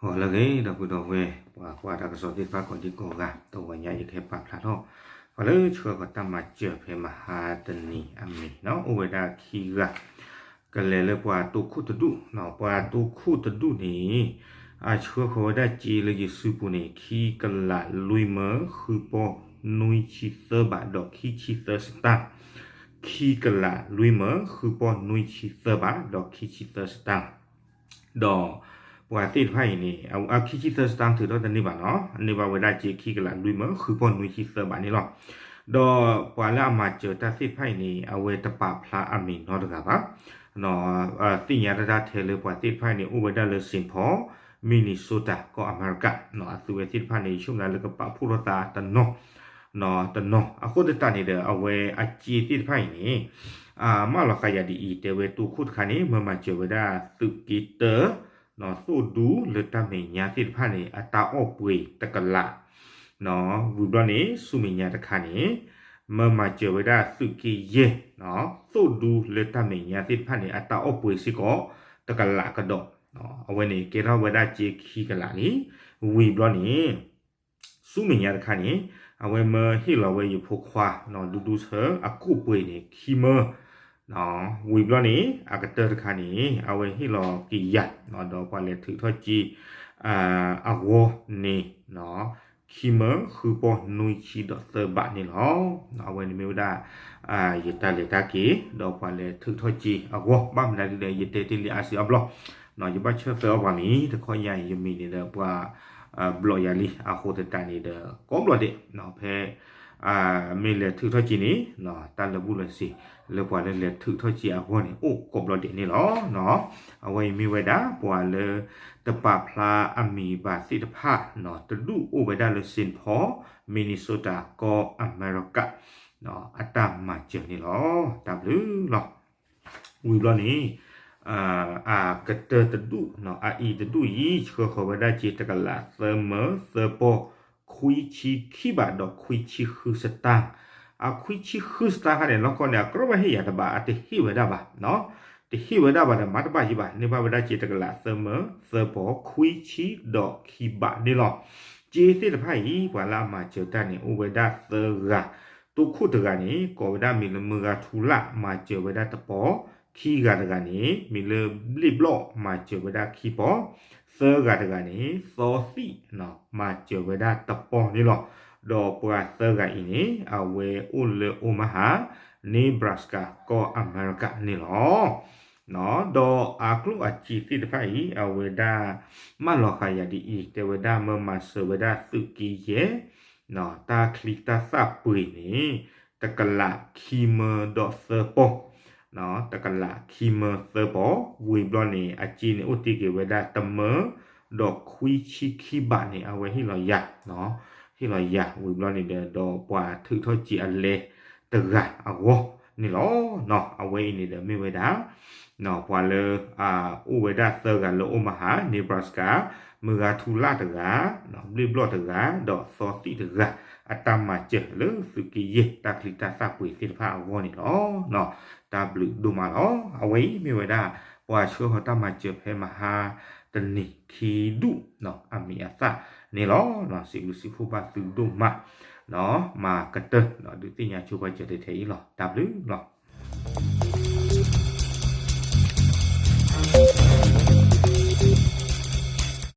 ဂီၤလၢအဂ့ၤ ဒီပုၢ်ဒီဝဲၢ် ပှၤကွၢ်တၢ်ကစီၣ်သ့ၣ်တဖၣ်ကိးဒံကိးဂၤ, တဂီၤညါယကဟဲပာ်ဖျါထီၣ် ပှၤလၢဆှၢဃီၤတၢ်မၤစၢၤဖဲမဟါတနံၤအမံၤနီၤ အိၣ်ဝဲဒၣ်ခံဂၤ ကလဲၤလၢပှၤတိခိၣ်တဒူၣ်, ပှၤတိခိၣ်တဒူၣ်န့ၣ် အဆှၢဃီၤဝဲဒၣ်စ့လၢယစုပူၤန့ၣ် ခံကလးလွံၢ်မၢဃုပီၢ်နွံဆံသၢဘးဒီးခံဆံသၢစတၢၣ်, ခံကလးလွံၢ်မၢဃုပီၢ်နွံဆံသၢဘးဒီးခံဆံသၢစတၢၣ် ဒီးပှၤသ့ၣ်တဖၣ်အံၤန့ၣ် အခံဆံသၢစတၢၣ်ထုးထီၣ်တန့ၢ်ဘၣ်နီၤ, န့ၢ်ဘၣ်ဝဲဒၣ်စ့ခံကလးလွံၢ်မၢဃုပီၢ်နွံဆံသၢဘးန့ၣ်လီၤ. ဒီးပှၤလၢအမၤစၢၤတၢ်သ့ၣ်တဖၣ်အံၤန့ၣ် အဝဲတပာ်ဖျါအမံၤနီတဂၤဘၣ်. သ့ၣ်ညါတၢ်ထဲလၢပှၤသ့ၣ်တဖၣ်အံၤန့ၣ် အိၣ်ဝဲဒၣ်လၢ Saint Paul, Minnesota ကီၢ်အမဲရကၤ, အသုဝဲသ့ၣ်တဖၣ်န့ၣ် ယဆိကမိၣ်လၢကပာ်ဖှိၣ်ထီၣ်သးတနီၤ တနီၤ, အဃိသတးန့ၣ်ဒီး အဝဲအစ့သ့ၣ်တဖၣ်အံၤန့ၣ် မၢလီၤဃာ်ယၤဒ်အံၤ တဲဝဲတိခိၣ်တခါန့ၣ် မၢမၤစၢၤဝဲဒၣ်သုးက့တၢ သိၣ်ဒူလၢတၢ်မဲာ်ညါသ့ၣ်တဖၣ်န့ၣ် အတၢ်အီၣ်ပှ့ၤတကလး, ဝံၤဘျီန့ၣ် ဆူမဲာ်ညါတခါန့ၣ် မၢမၤစၢၤဝဲဒၣ်သုးက့ယဲၢ် သိၣ်ဒူလၢတၢ်မဲာ်ညါသ့ၣ်တဖၣ်န့ၣ် အတၢ်အီၣ်ပှ့ၤစ့ၢ်ကီးတကလးကဒီး, အဝဲန့ၣ်ကဲထီၣ်ဝဲဒၣ်စ့ခံကလးလံ. ဝံၤဘျီန့ၣ် ဆူမဲာ်ညါတခါန့ၣ် အဝဲမၢဟ့ၣ်လီၤဝဲယဖိခွါ ဒူဒူဆၢအကိၣ်ပှ့ၤန့ၣ် ခံမၢ, ဝံၤဘျီန့ၣ် အကတၢၢ်တခါန့ၣ် အဝဲဟ့ၣ်လီၤက့ၤယၤ ဒီးပှၤလဲၤထုးထီၣ်စ့ အဂီၢ်န့ၣ် ခံမၢဃုပီၢ်နွံဆံဒီးသၢဘးန့ၣ်လီၤ. အဝဲန့ၣ်မ့ၢ်ဝဲဒၣ် ယတၢ်လဲၤတၢ်က့ၤ ဒီးပှၤလဲၤထုးထီၣ်စ့အဂီၢ် ဘၣ်မနုၤဒ်လဲၣ် ယတဲတ့ၢ်လံအါစုအါဘျီ ယဘၣ်ဆၢသၢအီၣ်ပှၤမံၤ တခီညါအံၤယမံၤန့ၣ်ဒီးပှၤ ဘျီၣ်ယၤလံ အဃိသတးန့ၣ်ဒီး ကိးဘျီၣ်ဒဲး ဖဲ မ့ၢ်လဲၤထုးထီၣ်စ့န့ၣ် တၢ်လၢာ်ဘူၣ်လၢာ်စ့ၤ လၢပှၤလၢလဲၤထုးထီၣ်စ့အဂီၢ်န့ၣ် အိၣ်ကိးဘျီၣ်ဒဲးန့ၣ်လီၤ. အဝဲအံၤမ့ၢ်ဝဲဒၣ် ပှၤလၢတပာ်ဖျါအမံၤဘၣ်သ့ၣ်တဖၣ် တဒူၣ်အိၣ်ဝဲဒၣ်လၢ Saint Paul, Minnesota ကီၢ်အမဲရကၤ အတၢ်မၤစၢၤန့ၣ်လီၤ. တၢ်ဘျုးလီၤ. ဝံၤဘျီန့ၣ် အကတၢၢ်တဒူၣ် အအံၤတဒူၣ်အံၤ ဆှၢဃီၤဝဲဒၣ်စ့တကလးသၢမၢသၢပီၢ် ခွံဆံခံဘးဒီးခွံဆံဃုစတၢ်, အခွံဆံဃုစတၢ်ခါန့ၣ် လီၢ်ခီန့ၣ် အကြၢးဘၣ်ဟ့ၣ်ယၤတဘၣ် အတဟ့ၣ်ဝဲဒၣ်ဘၣ် တဟ့ၣ်ဝဲဒၣ်ဘၣ်ဒီး မၤတဘၣ်ယံၤဘၣ် န့ၢ်ဘၣ်ဝဲဒၣ်စ့တကလးသၢမၢသၢပီၢ် ခွံဆံဒီးခံဘးန့ၣ်လီၤ. စ့သ့ၣ်တဖၣ်အံၤ ပှၤလၢအမၤစၢၤတၢ်န့ၣ် အိၣ်ဝဲဒၣ်သၢဂၤ, တိခိၣ်တဂၤန့ၣ် ကိးဝဲဒၣ်မံၤလၢမုၢ်ဂၤထူလၣ် မၤစၢၤဝဲဒၣ်တပီၢ်, ခံဂၤတဂၤန့ၣ် မံၤလၢဘျ့ၣ်ဘျီၣ် မၤစၢၤဝဲဒၣ်ခံပီၢ်, သၢဂၤတဂၤန့ၣ် သီသံၣ် မၤစၢၤဝဲဒၣ်တပီၢ်န့ၣ်လီၤ. ဒီးပှၤသၢဂၤအံၤန့ၣ် အဝဲအိၣ်လၢ Omaha, Nebraska ကီၢ်အမဲရကၤန့ၣ်လီၤ. ဒီးအကျိၣ်အစ့သ့ၣ်တဖၣ်အံၤ အဝဲဒၣ် မၢလီၤဃာ်ယၤဒ်အံၤ တဲဝဲဒၣ်မၢမၤစၢၤဝဲဒၣ်သုးက့ယဲၢ် တၢ်ချံတၢ်သၣ်ပှ့ၤန့ၣ် တကလးခံမၢဒီးသၢပီၢ်, တကလးခံမၢသၢပီၢ်, ဝံၤဘျီန့ၣ် အစ့န့ၣ်အိၣ်တ့ၢ်က့ၤဝဲဒၣ်တမၢဒီးခွံဆံခံဘးန့ၣ် အဝဲဟ့ၣ်လီၤယၤ, ဟ့ၣ်လီၤယၤ ဝံၤဘျီန့ၣ်ဒီး ဒီးပှၤထုးထီၣ်စ့အလဲတဂၤအဂီၢ်န့ၣ်လီၤ. အဝဲအံၤန့ၣ်ဒီးမ့ၢ်ဝဲဒၣ် ပှၤလၢ အိၣ်ဝဲဒၣ်သၢဂၤလၢ Omaha, Nebraska, မုၢ်ဂၤထူလၣ်တဂၤ, ဘျ့ၣ်ဘျီၣ်တဂၤ, ဒီးသီသံၣ်တဂၤ, အတၢ်မၤစၢၤလၢသုးက့ယဲၢ် တၢ်ချံတၢ်သၣ်ပှ့ၤသ့ၣ်တဖၣ်အဂီၢ်န့ၣ်လီၤ. တၢ်ဘျုးဒိၣ်မးလီၤ. အဝဲအံၤမ့ၢ်ဝဲဒၣ် ပှၤဆှၢဃီၤတၢ်မၤစၢၤဖဲမဟါတနံၤခံဒူၣ် အမံၤအသၣ်န့ၣ်လီၤ. စံးဘျုးစံးဖှိၣ်ဘၣ်သုဒိၣ်မး မၤကတၢၢ် ဒုးသ့ၣ်ညါဆိပာ်စၢၤထဲအံၤလီၤ. တၢ်ဘျုးလီၤ.